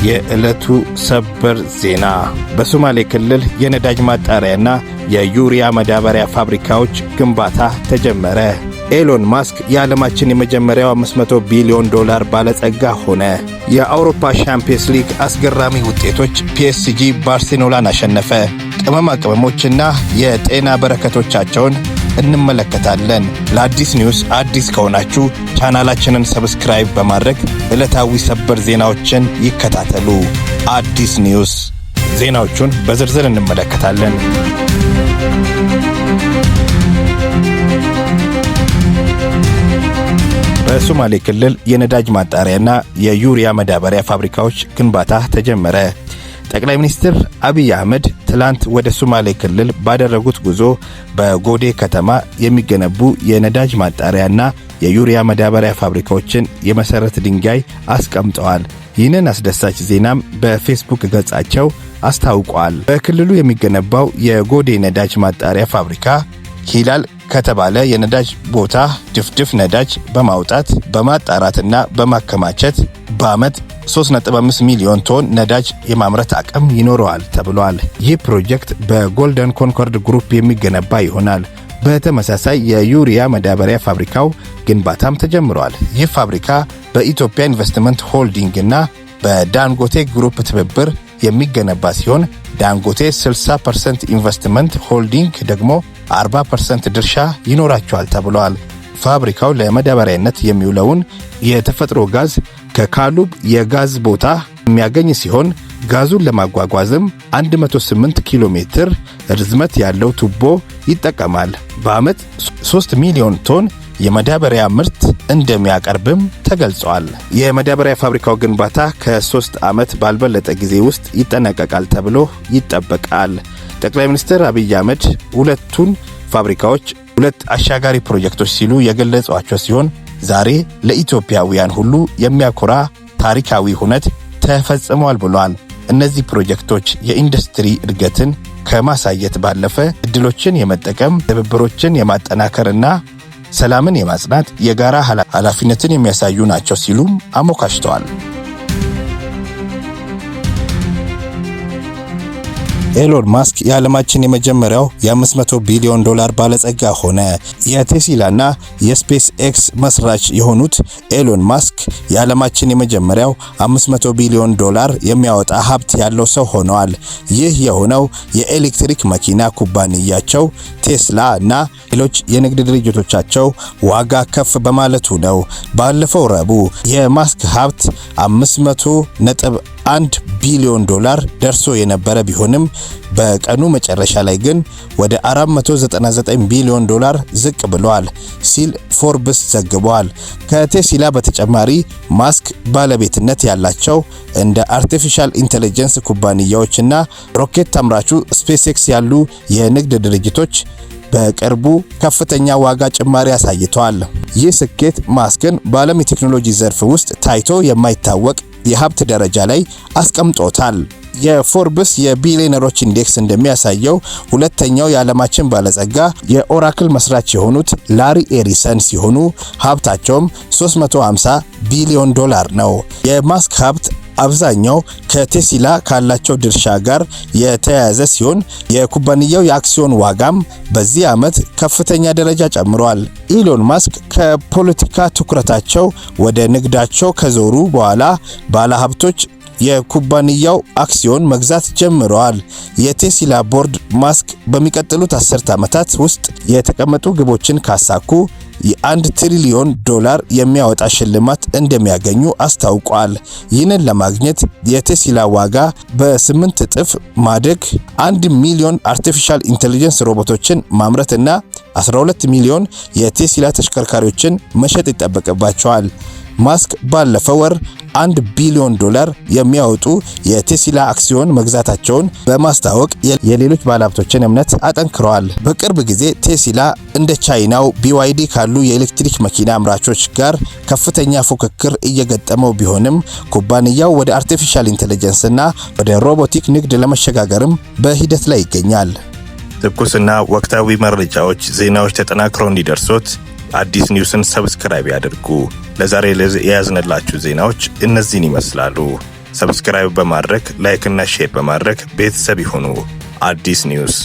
የዕለቱ ሰበር ዜና፦ በሶማሌ ክልል የነዳጅ ማጣሪያና የዩሪያ ማዳበሪያ ፋብሪካዎች ግንባታ ተጀመረ። ኤሎን ማስክ የዓለማችን የመጀመሪያው 500 ቢሊዮን ዶላር ባለጸጋ ሆነ። የአውሮፓ ሻምፒየንስ ሊግ አስገራሚ ውጤቶች፣ ፒኤስጂ ባርሴሎናን አሸነፈ። ቅመማ ቅመሞችና የጤና በረከቶቻቸውን እንመለከታለን። ለአዲስ ኒውስ አዲስ ከሆናችሁ ቻናላችንን subscribe በማድረግ ዕለታዊ ሰበር ዜናዎችን ይከታተሉ። አዲስ ኒውስ ዜናዎቹን በዝርዝር እንመለከታለን። በሶማሌ ክልል የነዳጅ ማጣሪያና የዩሪያ ማዳበሪያ ፋብሪካዎች ግንባታ ተጀመረ። ጠቅላይ ሚኒስትር አብይ አህመድ ትላንት ወደ ሶማሌ ክልል ባደረጉት ጉዞ በጎዴ ከተማ የሚገነቡ የነዳጅ ማጣሪያና የዩሪያ ማዳበሪያ ፋብሪካዎችን የመሰረት ድንጋይ አስቀምጠዋል። ይህንን አስደሳች ዜናም በፌስቡክ ገጻቸው አስታውቋል። በክልሉ የሚገነባው የጎዴ ነዳጅ ማጣሪያ ፋብሪካ ሂላል ከተባለ የነዳጅ ቦታ ድፍድፍ ነዳጅ በማውጣት፣ በማጣራትና በማከማቸት በዓመት 3.5 ሚሊዮን ቶን ነዳጅ የማምረት አቅም ይኖረዋል ተብሏል። ይህ ፕሮጀክት በጎልደን ኮንኮርድ ግሩፕ የሚገነባ ይሆናል። በተመሳሳይ የዩሪያ ማዳበሪያ ፋብሪካው ግንባታም ተጀምሯል። ይህ ፋብሪካ በኢትዮጵያ ኢንቨስትመንት ሆልዲንግ እና በዳንጎቴ ግሩፕ ትብብር የሚገነባ ሲሆን ዳንጎቴ 60%፣ ኢንቨስትመንት ሆልዲንግ ደግሞ 40% ድርሻ ይኖራቸዋል ተብሏል። ፋብሪካው ለማዳበሪያነት የሚውለውን የተፈጥሮ ጋዝ ከካሉብ የጋዝ ቦታ የሚያገኝ ሲሆን ጋዙን ለማጓጓዝም 108 ኪሎ ሜትር ርዝመት ያለው ቱቦ ይጠቀማል። በዓመት 3 ሚሊዮን ቶን የማዳበሪያ ምርት እንደሚያቀርብም ተገልጿል። የማዳበሪያ ፋብሪካው ግንባታ ከ3 ዓመት ባልበለጠ ጊዜ ውስጥ ይጠናቀቃል ተብሎ ይጠበቃል። ጠቅላይ ሚኒስትር አብይ አህመድ ሁለቱን ፋብሪካዎች ሁለት አሻጋሪ ፕሮጀክቶች ሲሉ የገለጿቸው ሲሆን ዛሬ ለኢትዮጵያውያን ሁሉ የሚያኮራ ታሪካዊ ሁነት ተፈጽሟል ብሏል። እነዚህ ፕሮጀክቶች የኢንዱስትሪ እድገትን ከማሳየት ባለፈ እድሎችን የመጠቀም፣ ትብብሮችን የማጠናከርና ሰላምን የማጽናት የጋራ ኃላፊነትን የሚያሳዩ ናቸው ሲሉም አሞካሽተዋል። ኤሎን ማስክ የዓለማችን የመጀመሪያው የ500 ቢሊዮን ዶላር ባለጸጋ ሆነ። የቴስላና የስፔስ ኤክስ መስራች የሆኑት ኤሎን ማስክ የዓለማችን የመጀመሪያው 500 ቢሊዮን ዶላር የሚያወጣ ሀብት ያለው ሰው ሆነዋል። ይህ የሆነው የኤሌክትሪክ መኪና ኩባንያቸው ቴስላ እና ሌሎች የንግድ ድርጅቶቻቸው ዋጋ ከፍ በማለቱ ነው። ባለፈው ረቡዕ የማስክ ሀብት 500.1 ቢሊዮን ዶላር ደርሶ የነበረ ቢሆንም በቀኑ መጨረሻ ላይ ግን ወደ 499 ቢሊዮን ዶላር ዝቅ ብሏል ሲል ፎርብስ ዘግቧል። ከቴስላ በተጨማሪ ማስክ ባለቤትነት ያላቸው እንደ artificial intelligence ኩባንያዎችና ሮኬት አምራቹ ስፔስኤክስ ያሉ የንግድ ድርጅቶች በቅርቡ ከፍተኛ ዋጋ ጭማሪ አሳይተዋል። ይህ ስኬት ማስክን በዓለም የቴክኖሎጂ ዘርፍ ውስጥ ታይቶ የማይታወቅ የሀብት ደረጃ ላይ አስቀምጦታል። የፎርብስ የቢሊዮነሮች index እንደሚያሳየው ሁለተኛው የዓለማችን ባለጸጋ የኦራክል መስራች የሆኑት ላሪ ኤሊሰን ሲሆኑ ሀብታቸውም 350 ቢሊዮን ዶላር ነው። የማስክ ሀብት አብዛኛው ከቴስላ ካላቸው ድርሻ ጋር የተያያዘ ሲሆን የኩባንያው የአክሲዮን ዋጋም በዚህ ዓመት ከፍተኛ ደረጃ ጨምሯል። ኢሎን ማስክ ከፖለቲካ ትኩረታቸው ወደ ንግዳቸው ከዞሩ በኋላ ባለሀብቶች የኩባንያው አክሲዮን መግዛት ጀምረዋል። የቴስላ ቦርድ ማስክ በሚቀጥሉት 10 ዓመታት ውስጥ የተቀመጡ ግቦችን ካሳኩ የ1 ትሪሊዮን ዶላር የሚያወጣ ሽልማት እንደሚያገኙ አስታውቋል። ይህንን ለማግኘት የቴስላ ዋጋ በ8 እጥፍ ማደግ፣ 1 ሚሊዮን artificial intelligence ሮቦቶችን ማምረት እና 12 ሚሊዮን የቴስላ ተሽከርካሪዎችን መሸጥ ይጠበቅባቸዋል። ማስክ ባለፈው ወር 1 ቢሊዮን ዶላር የሚያወጡ የቴስላ አክሲዮን መግዛታቸውን በማስታወቅ የሌሎች ባለሀብቶችን እምነት አጠንክረዋል። በቅርብ ጊዜ ቴስላ እንደ ቻይናው ቢዋይዲ ካሉ የኤሌክትሪክ መኪና አምራቾች ጋር ከፍተኛ ፉክክር እየገጠመው ቢሆንም ኩባንያው ወደ artificial intelligence እና ወደ robotic ንግድ ለመሸጋገርም በሂደት ላይ ይገኛል። ትኩስና ወቅታዊ መረጃዎች፣ ዜናዎች ተጠናክረው እንዲደርሶት አዲስ ኒውስን subscribe ያድርጉ። ለዛሬ የያዝንላችሁ ዜናዎች እነዚህን ይመስላሉ። Subscribe በማድረግ፣ like ና share በማድረግ ቤተሰብ ይሁኑ። አዲስ ኒውስ።